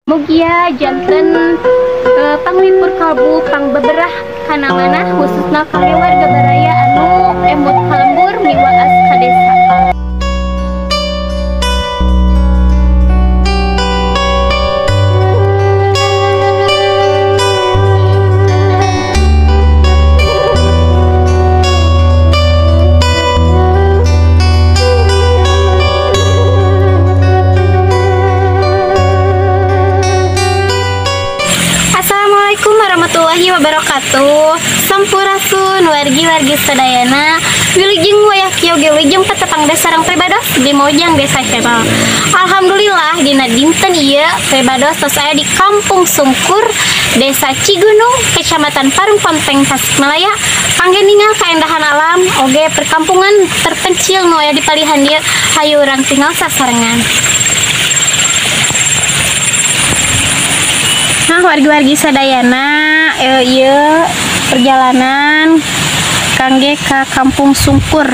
Mugia janten panglipur kalbu pangbeberah kana manah khususna kangge warga baraya anu emut ka lembur miwaas ka desa. Assalamualaikum warahmatullahi wabarakatuh. Sampurasun wargi-wargi sadayana. Wilujeng wayah kieu ge wilujeng patepang desa sareng Pribados di Mojang Desa Channel. Alhamdulillah dina dinten ieu Pribados tos aya di Kampung Sungkur, Desa Cigunung, Kecamatan Parungponteng, Tasikmalaya. Kangge ningal kaendahan alam oge perkampungan terpencil nu aya di palihan dieu, hayu urang tinggal sasarengan. Nah, wargi-wargi sadayana, ieu perjalanan kangge ka Kampung Sungkur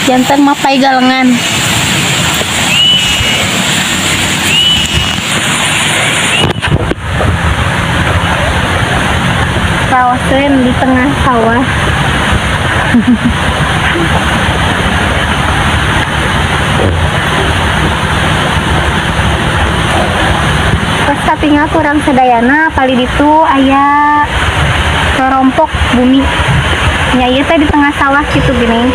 janten mapay galengan. Kawasan di tengah sawah. Pas katingal kurang sadayana pali ditu aya kerompok bumi. Nya ieu teh di tengah sawah kitu geuning.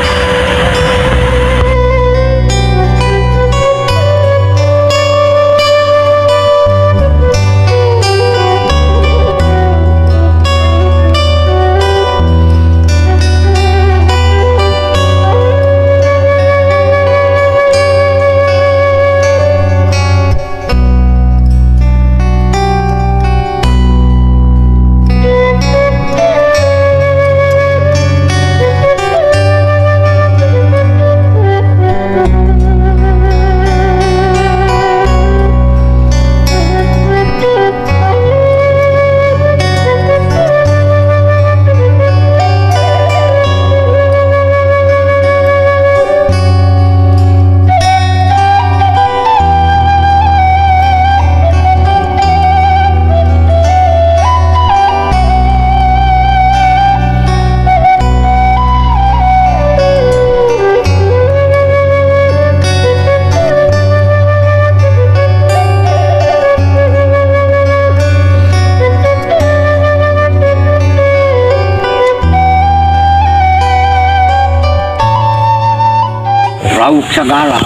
Lauk segala,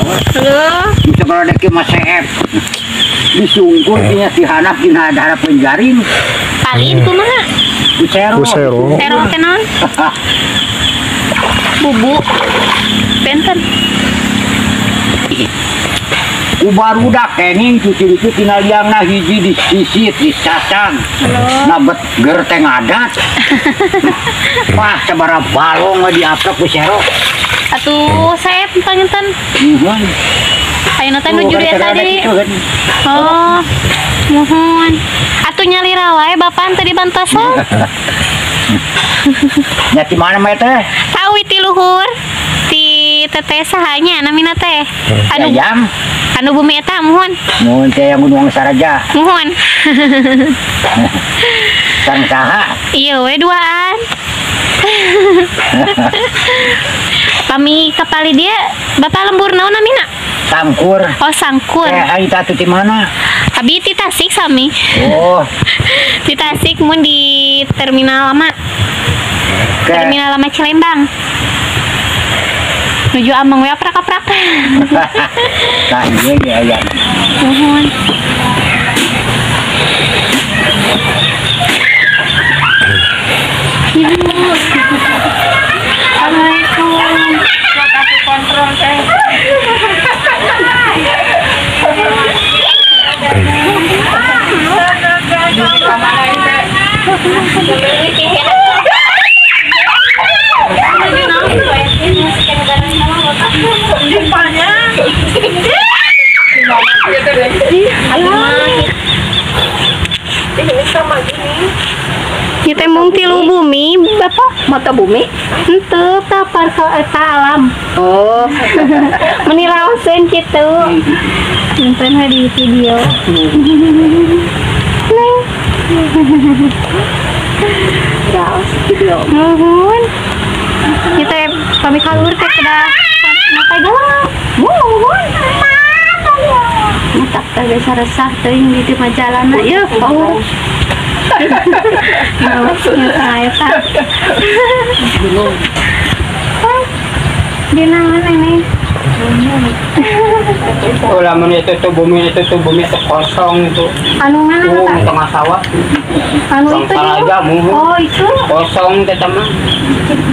segala deki mas seep, disungkur nya dihanap dina harapan jaring. Palin kumaha? Busero. Busero teh naon? Bubu. Benten. Ku barudak kenging cuci-cuci tina liangna hiji disisit disasang. Nabet ger teh ngadat. Wah, sabaraha balong we diaprak busero. Atuh saya panginten. Muhun. Ayeuna teh nuju di eta deui. Oh, muhun. Atuh nyalira wae bapak teu dibantosan. Nya di mana mah teh? Tawi ti luhur. Ti teteh sahanya namina teh. Anu jam. Anu bumi eta muhun. Muhun teh yang Gunung Saraja. Muhun. Sareng saha? Iya we duaan. Pami kapali dia bapak lembur naon namina? Sangkur. Oh, Sangkur. Ari tatu di mana? Abi ti Tasik sami. Oh. Ti Tasik mun di terminal lama. Terminal lama Cilembang. Nuju ameng we aprak-aprak. Tah ieu ge aya. Nuhun. Ibu. Assalamualaikum. Aku kontrol teh. Kita mung tilu bumi, bapak mata bumi? Henteu tah parko eta alam. Oh. Meni raoseun kitu. Nyimpen we di video. Raos video. Nuhun. Kita kami kalur teh kedah makai gelang. Nuhun. Matak teh biasa resah teuing di teu majalana ieu paur. Nah, eta. Dina mana ini? Oh, lamun itu tuh bumi itu kosong itu. Anu mana Pak? Tengah sawah. Anu itu aja, oh, itu kosong teh mah.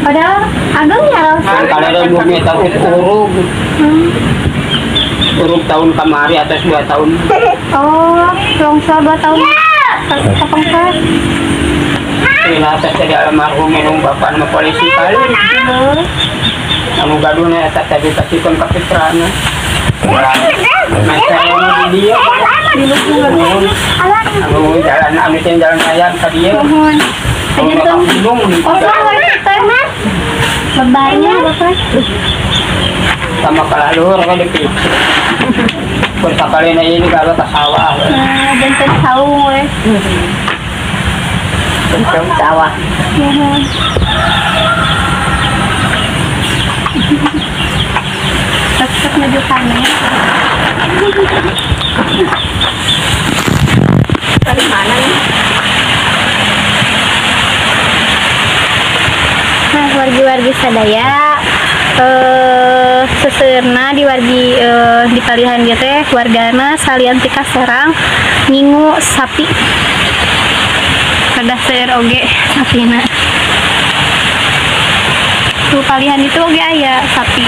Padahal ageng ya. Kalau ada bumi itu urug. Urug tahun kemari atas 2 tahun. Oh, longsor 2 tahun. Kapangkar. Ini atas jadi almarhum minum bapak sama polisi kali. Anu gaduhna eta tadi kasihkeun ka putrana. Nah, di dia. Anu jalan anu teh jalan raya ka dieu. Nuhun. Oh, teh mah. Lebarnya bapak. Sama kalalur ka di kitu. Persakalina ini gawe ka sawah. Nah, janten saung we. Janten sawah. Nuhun. Tetap menuju panen. Dari mana nih? Nah, wargi-wargi sadaya seseurna di wargi di palihan ieu teh wargana salian ti Kaserang ngingu sapi. Kedah seueur oge sapina. Tuh palihan itu oge aya sapi.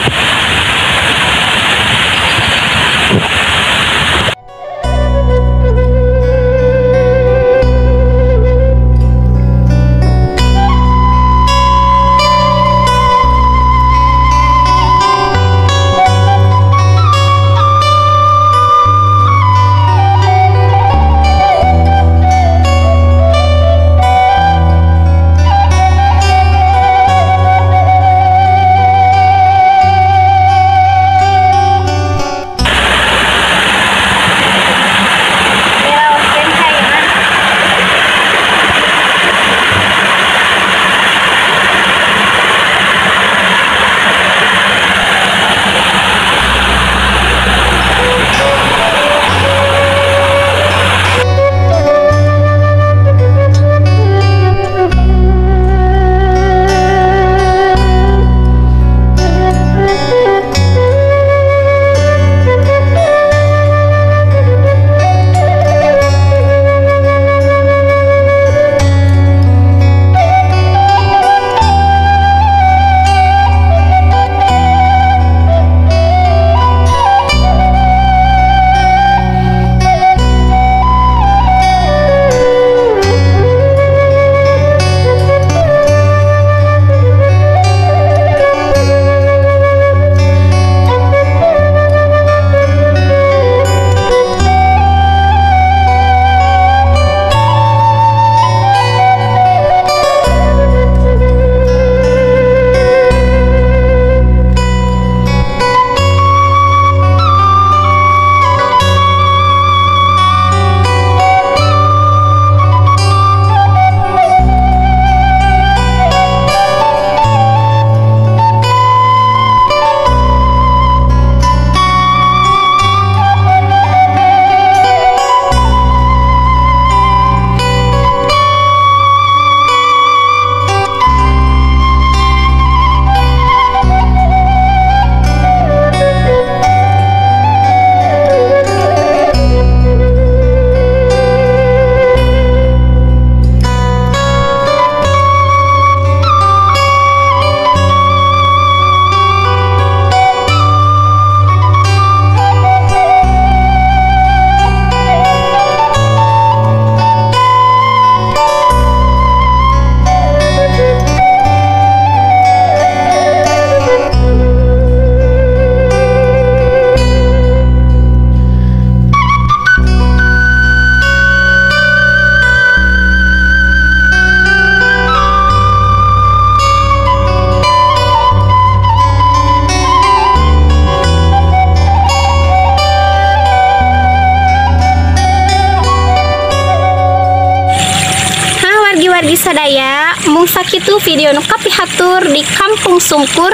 wargi-wargi sadaya, mung sakitu video nu kapihatur di Kampung Sungkur,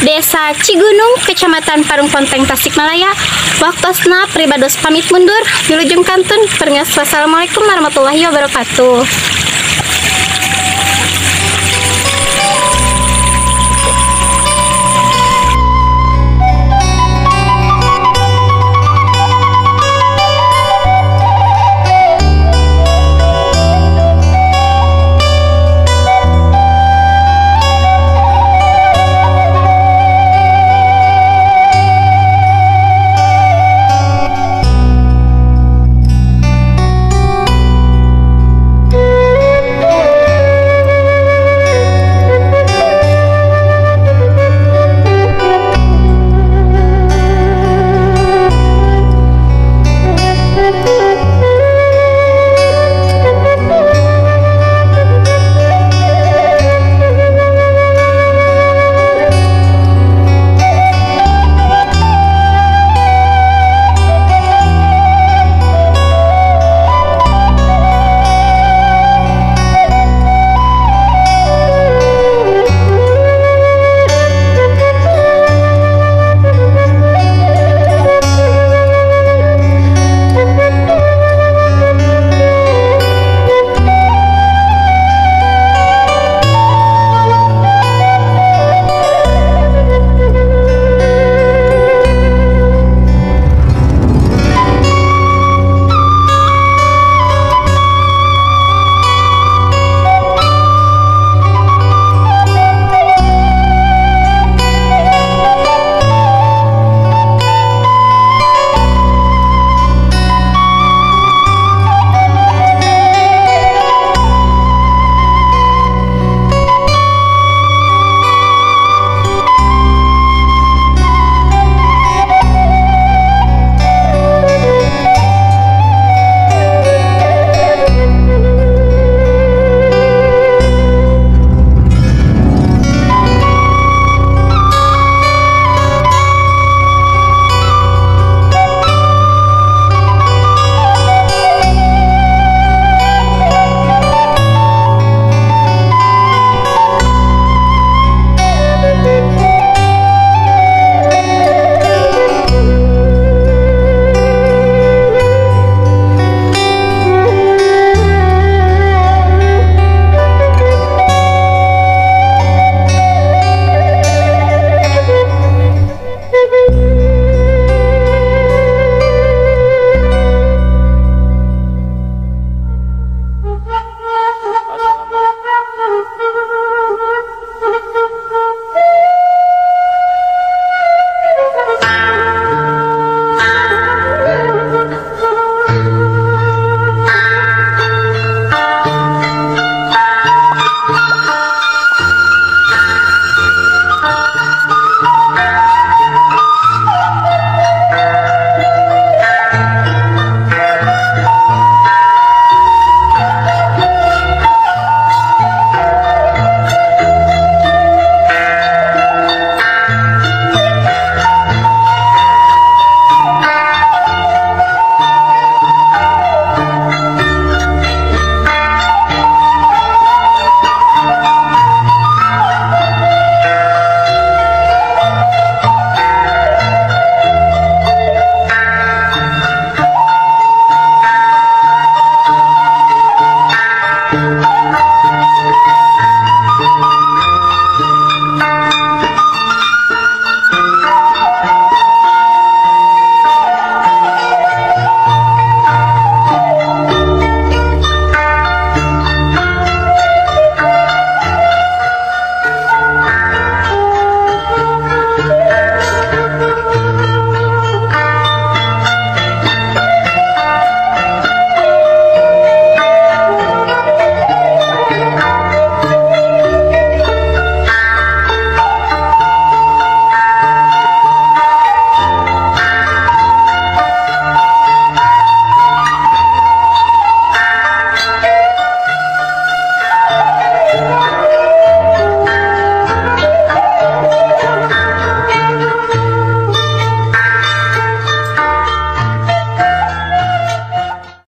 Desa Cigunung, Kecamatan Parung Ponteng, Tasikmalaya. Waktosna pribados pamit mundur, wilujeng kantun permios, wassalamualaikum warahmatullahi wabarakatuh.